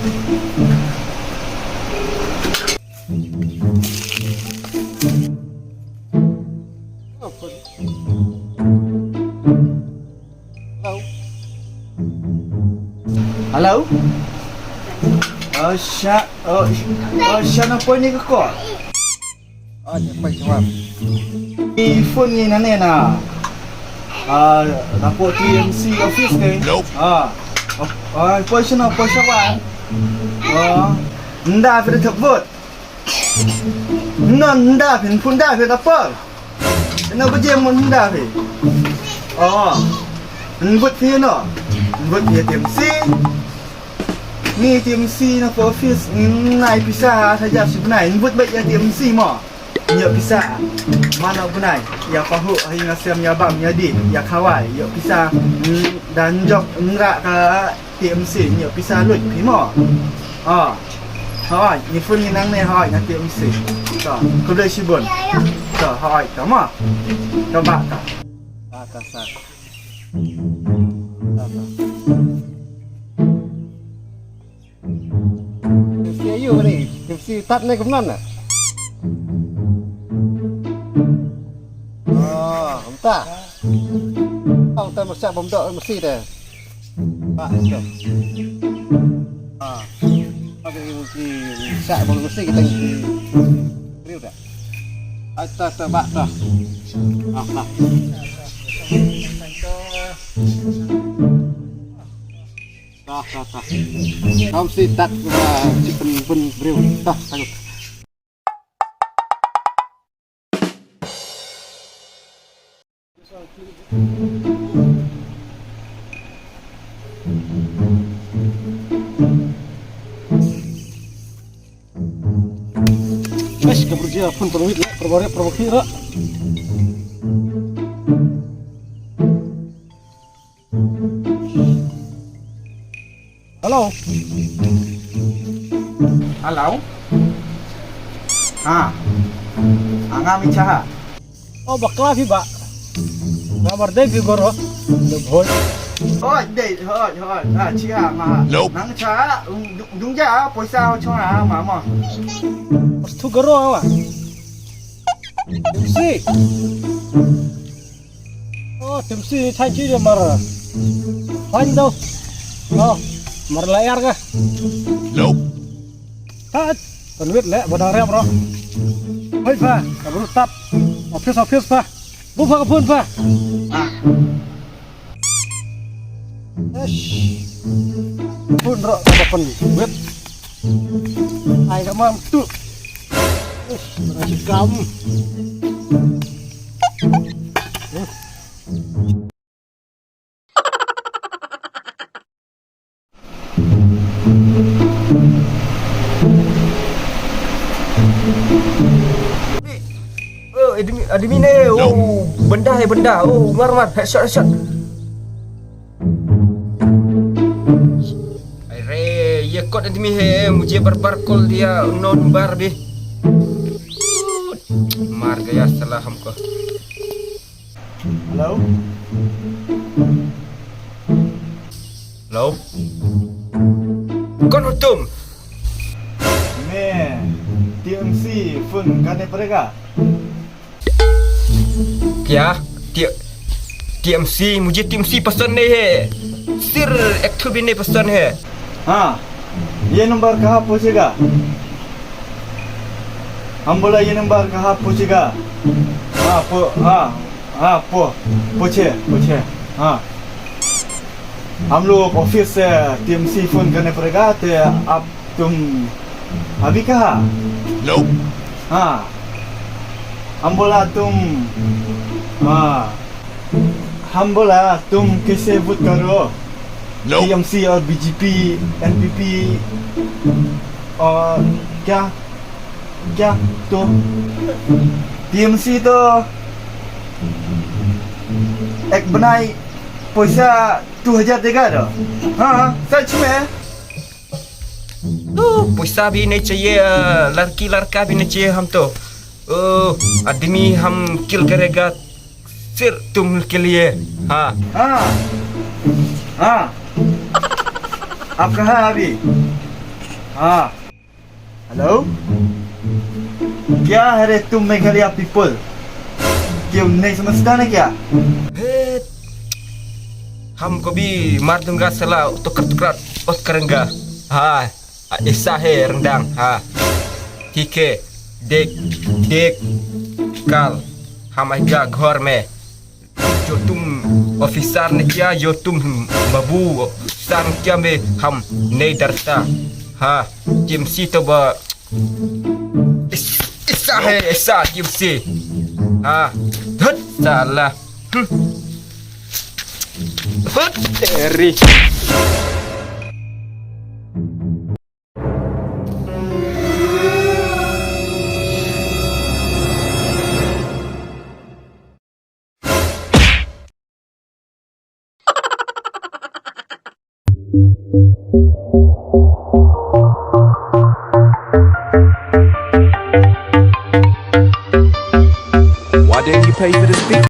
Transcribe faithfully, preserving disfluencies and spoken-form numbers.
Hello? Hello? Oh, sha, oh, sh- oh, sha na poi ni ka ko? Oh, ni poi sha wan. I phone ni na ne na. Ah, na po T M C office ne. Nope. Ah. Oh, oh, poi sha na, poi sha wan. Oh. Nda phi da thep vote. Nda phi, phone nda phi da por. Na ba jem nda phi. Oh. Nbut phi no. Nbut phi T M C. Ni T M C na po office. Nai pisa ha saja si benai. Nbut ba ya T M C mo. Nyo pisa. Mano benai. Ya pahu, hai ngasem, ya bam, ya di, ya kawai. Yo pisa. Dan jok nra ka T M C, nyo pisa lut phi mo. Ah. Hoi, ni phone ni nang ne hoi na T M C. To, khublei shibun. To, hoi, to mo. To ba to. Ba to sa. Sa, sa. T M C ayu ni. T M C tat ne kumnan na. Ah, entah. Ang ta masa bom dok mesti deh. Pak, itu. Ah. Oke, mesti sak bom mesti kita mesti. Kriu dah. Atas tak bak dah. Ah, ah. Dah, dah, dah. Kau mesti tak, ah, si pen, pen, kriu. Dah, takut. Eish, ka burjia phone perwit la, perbarit, perwakil la. Hello. Hello. Ha. Ha, nga mi cha ha. Oh, bakla phi ba. Nga mar dei phi goro. Dei bhoi. Hoi, dei, hoi, hoi. Ha, chi ha, nga. Nope. Nang cha, um, dung, dung ja, poisa ho chong ha, ma, ma. Pas tu goro ha. Si. Oh, T M C thaiñ chi de mar. Thaiñ do. Oh, mar la yar ka. Nope. Thaiñ. Kan wit le, ba dang rep ro. Hoi pha, ka bru tat. Office, office pha. Bu pha ka phone pha. Ah. Eish. Phone ro, ka phone wit. Ai ka mam tu. Ih, berhasil kamu. Oh, admin, admin ne. Oh, benda hai benda. Oh, mar mar, headshot, headshot. Are, ye kot admi hai, mujhe bar bar call diya, unknown number bhi. Maar gaya sala humko. Hello? Hello? Kaun ho tum? Main T M C phone karne padega. Kya? T-, T M C? Mujhe T M C pasand nahi hai. Sirf ek tho bhi nahi pasand hai. हाँ, ये नंबर कहाँ पहुँचेगा? हम बोला, ये नंबर कहाँ पहुँचेगा? हाँ, पो-, हाँ, हाँ, पो-, पूछे, पूछे, हाँ। हम लोग ऑफिस से टीएमसी फोन करने पड़ेगा, तो आप, तुम अभी कहाँ? Nope. हाँ, हम बोला तुम, हाँ, हम बोला तुम कैसे वोट करो? Nope. टीएमसी और बीजेपी, एनपीपी और क्या, क्या तो? टीएमसी तो एक बनाई पैसा दो हज़ार देगा तो। हाँ, सच में। तो पैसा भी नहीं चाहिए, अ, लड़की लड़का भी नहीं चाहिए हम तो। ओ, आदमी हम किल करेगा सिर्फ तुम के लिए। हाँ। हाँ। हाँ। आप कहाँ हैं अभी? हाँ। हेलो, क्या है रे तुम मेघालय पीपल? क्यों नहीं समझता ना क्या? हे, हमको भी मार दूंगा साला, टुकड़ा टुकड़ा, ओत करूंगा। हाँ, ऐसा है रंगदांग, हाँ। ठीक है, देख, देख, कल हम आएगा घर में। जो तुम ऑफिसर ने किया, जो तुम बाबू सर ने किया, मैं हम नहीं डरता। हाँ, टीएमसी तो ब-, इस-, ऐसा है, ऐसा टीएमसी। हाँ, धत साला। हम्म। हट तेरी। Why didn't you pay for this beat?